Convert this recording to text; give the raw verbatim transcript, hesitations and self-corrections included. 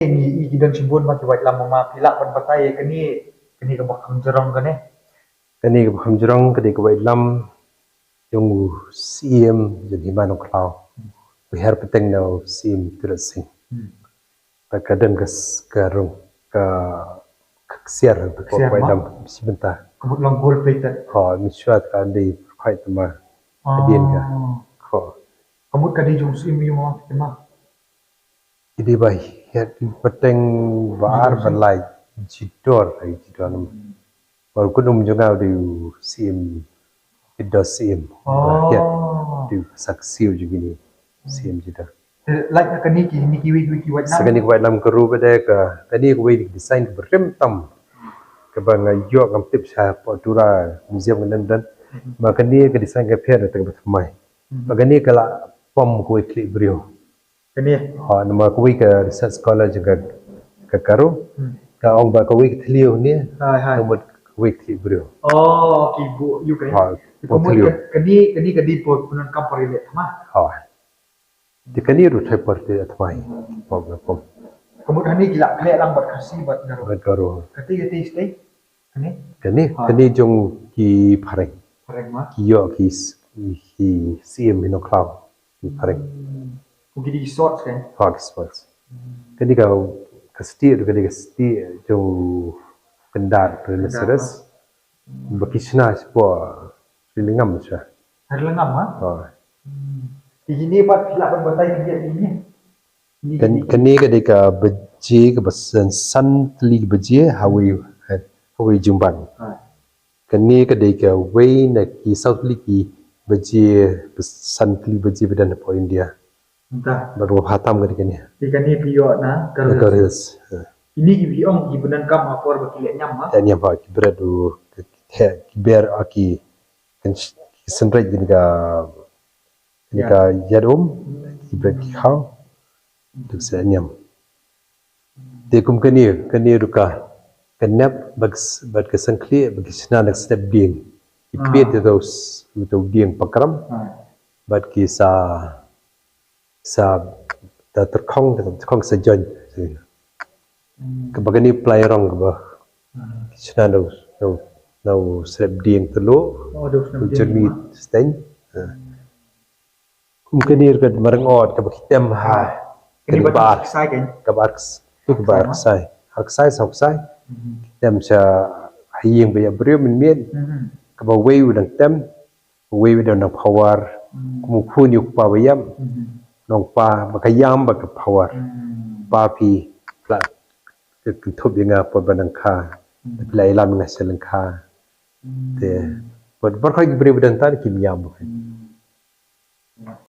Ngi i ki don shibun ma ki waitlam ma, phi lah ban batai ïa kane, kane kaba kham jrong kane. Kane kaba kham jrong kane ka waitlam jong u Syiem jong Hima Nongkhlaw. U hiar pateng na u Syiem Tirot Sing. Hmm. Ka don ka s-, ka rung, ka, ka ksiar, ka ksiar ma? Waitlam shi bynta. Ka mut long gold plated. Ho, mi shuwa ka dei khwai tama. Ah. Ka dien ka. Ho. Ka mut ka dei jong u Syiem ïa ma, tama. Ki dei ba hiar ki pateng ba ar ba lai, jidor ai jidor nam. Ba kun um jong nga u dei u Syiem, ki do Syiem. Oh. Ba hiar dei u sak siu jong kine Syiem jidor. Eh, like na kane ki, ni ki wei, wei ki waitlam. Sa kane ki waitlam ka ru ba dei ka, kane ka wei ki design ka ba rim tam. Kaba nga ïoh ngam tip sha Port Tura museum ka dang don. Mhm. Ba kane ka design ka pher na tang ba thymmai. Mhm. Ba kane ka la pom ka wei khlieh briew. Kane. Ha, namar kawei ka research scholar jong ka, ka Garo. Hmm. Ka ong ba kawei ka thliew ne. Hai, hai. Ka mut kawei ka thliew briew. Oh, ki buh ïa ka. Ha, ka mut thliew. Ka, kane, kane ka dei por pyndonkam por ïaleh thma. Ha. Te kane ruh thai por te thma. Hmm. Pom, pom. Ka mut hangne ki la khleh lang bad Khasi bad Garo. Bad Garo. Kate, kate, kate. Kane? Kane, ha, kane jong ki Phareng. Phareng ma? Ki ïoh ki s-, ki Syiem Hima Nongkhlaw. Ki Phareng. Hmm. Ki dei ki swords kan? Ha, ki swords. Hmm. Kane ka, ka stieh, kane ka stieh jong u pyndar, rhinoceros. Pyndar, ha. Hmm. Ba ki shna shapoh Ri Lyngngam sha. Ri Lyngngam, ha? Ha. Hmm. Te kine pat phi lah ban batai ïa kine. Kan-, kane ka dei ka baje kaba san, san tylli ka baje ha wei, ha wei jingbang. Ha. Kane ka dei kawei na ki saw tylli ki baje, san tylli baje ba don hapoh India. Mynta. Bad ruh ha tam ka dei kane. Te kane phi ïoh na Garo Hills. Garo Hills. Ha. Kine ki phi ong ki pyndonkam ha por ba ki leh niam ma? Leh niam ha, ki bret ruh, ki, ki, ki ber, ah, ki, kan sh-, ki synreit kine ka Kane ka ïad um, ki bret ki khaw, duk sa niam. Te kum kane, kane ruh ka, ka nep bad, bad ka sangkhlieh, bad ki shna na ka step dieng. Ki piet ïa u, ïa u dieng pakram, bad ki sa, sa, ta tyrkhong, ta tyrkhong sa join. Kaba kane plai rong kaba. Shna na u, na u, na u slep dieng telo. Oh, da u slep dieng. Jernih ma. Steng. Ha. Kum kane ka mareng ot kaba ki tem ha. Kane kaba ar ksai kan? Kaba ar ks-, tu kaba ar ksai. Ar ksai, saw ksai. Mhm. Ki tem sha ha ïing ba ïa briew mynmiet. Mhm. Kaba wei u dang tem. Wei wei da nongphawar. Hmm. Kum u khun ïa u kpa ba ïam. Hmm. Nongpa ba ka ïam ba ka phawar. Hmm. Pa phi la kynthup ïa nga por ba nang kha. Hmm. Phi la ïalam ïa nga sha lyngkha. Hmm. Te. Bad baroh ki briew ba dang tang kim ïam ba. Hmm.